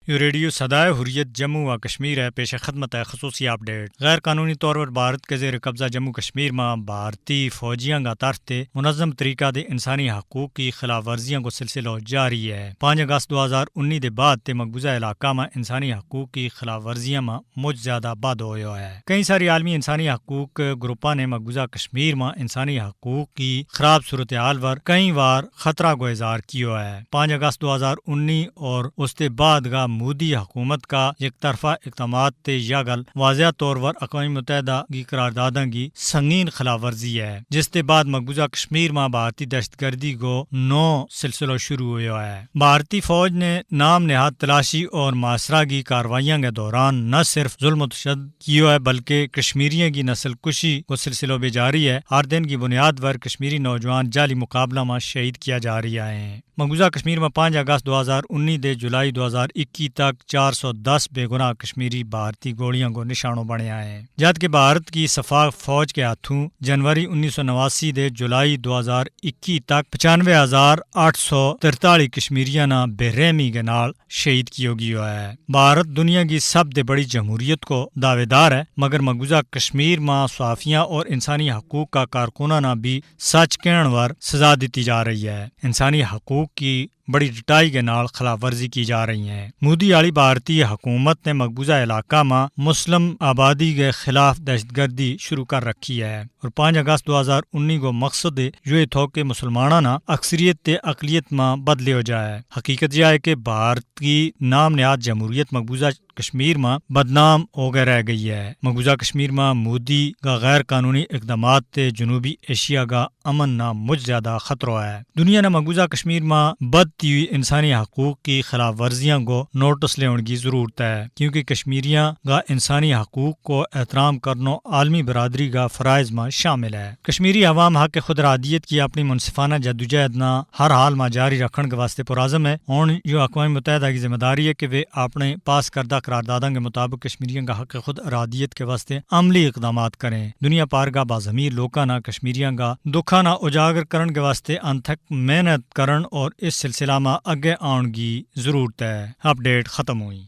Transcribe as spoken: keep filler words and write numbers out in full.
یوہ ریڈیو سدائے حریت جموں و کشمیر ہے، پیش خدمت ہے خصوصی اپ ڈیٹ۔ غیر قانونی طور پر بھارت کے زیر قبضہ جموں کشمیر ما بھارتی فوجیاں کا طرف تے منظم طریقہ دے انسانی حقوق کی خلاف ورزیاں کو سلسلو جاری ہے۔ پانچ اگست دو ہزار انی دے بعد تے مقبوضہ علاقہ ما انسانی حقوق کی خلاف ورزیاں ما مچ زیادہ بد ہویو ہے۔ کئی ساری عالمی انسانی حقوق گروپاں نے مقبوضہ کشمیر ما انسانی حقوق کی خراب صورتحال پر کئی وار خطرہ کو اظہار کیو ہے۔ پانچ اگست دو ہزار انی اور اس تے بعد کا مودی حکومت کا یک طرفہ اقدامات تے یا گل واضح طور پر اقوام متحدہ کی قرار داداں کی سنگین خلاف ورزی ہے، جس تے بعد مقبوضہ کشمیر ما بھارتی دہشت گردی کو نو سلسلو شروع ہویو ہے۔ بھارتی فوج نے نام نہاد تلاشی اور محاصرہ کی کارروائیاں کے دوران نہ صرف ظلم و تشدد کیو ہے بلکہ کشمیریاں کی نسل کشی کو سلسلو بھی جاری ہے۔ ہر دن کی بنیاد پر کشمیری نوجوان جعلی مقابلہ ما شہید کیا جا رہی ہیں۔ مقبوضہ کشمیر ما پانچ اگست دو ہزار انی دے جولائی دو ہزار اکی تک چار سو دس بے گناہ کشمیری بھارتی گولیاں کو نشانو بنیا ہیں، جد کہ بھارت کی شفاق فوج کے ہاتھوں جنوری انیس سو نواسی دے جولائی دو ہزار اکی تک پچانوے ہزار آٹھ سو ترتالی کشمیریاں نا بے رحمی کے نال شہید کیو گیو ہے۔ بھارت دنیا کی سب دے بڑی جمہوریت کو دعوے دار ہے، مگر مقبوضہ کشمیر ما صحافیاں اور انسانی حقوق کا کارکناں نا بھی سچ کہن ور سزا دتی جا رہی ہے۔ انسانی حقوق کی بڑی ڈٹائی کے نال خلاف ورزی کی جا رہی ہیں۔ مودی آلی بھارتی حکومت نے مقبوضہ علاقہ ما مسلم آبادی کے خلاف دہشت گردی شروع کر رکھی ہے اور پانچ اگست دو ہزار انی کو مقصد یوہ تھو کہ مسلماناں نا اکثریت تے اقلیت ما بدلیو جائے۔ حقیقت یہ ہے کہ بھارت کی نام نہاد جمہوریت مقبوضہ کشمیر ما بدنام ہو گئے رہ گئی ہے۔ مقبوضہ کشمیر ما مودی کا غیر قانونی اقدامات تے جنوبی ایشیا کا امن نا مچ زیادہ خطرو ہے۔ دنیا نا مقبوضہ کشمیر ما بدتی ہوئی انسانی حقوق کی خلاف ورزیاں کو نوٹس لیون کی ضرورت ہے، کیونکہ کشمیریاں کا انسانی حقوق کو احترام کرنو عالمی برادری کا فرائض ما شامل ہے۔ کشمیری عوام حق خود ارادیت کی اپنی منصفانہ جدوجہد نا ہر حال ما جاری رکھن کے واسطے پرعزم ہے۔ ہن یوہ اقوام متحدہ کی ذمہ داری ہے کہ ویہ اپنے پاس کردہ قرار داداں کے مطابق کشمیریاں کا حق خود ارادیت کے واسطے عملی اقدامات کریں۔ دنیا پار کا باضمیر لوکاں نا کشمیریاں کا دکھاں نا اجاگر کرن کے واسطے انتھک محنت کرن اور اس سلسلہ ما اگے آؤن کی ضرورت ہے۔ اپ ڈیٹ ختم ہوئی۔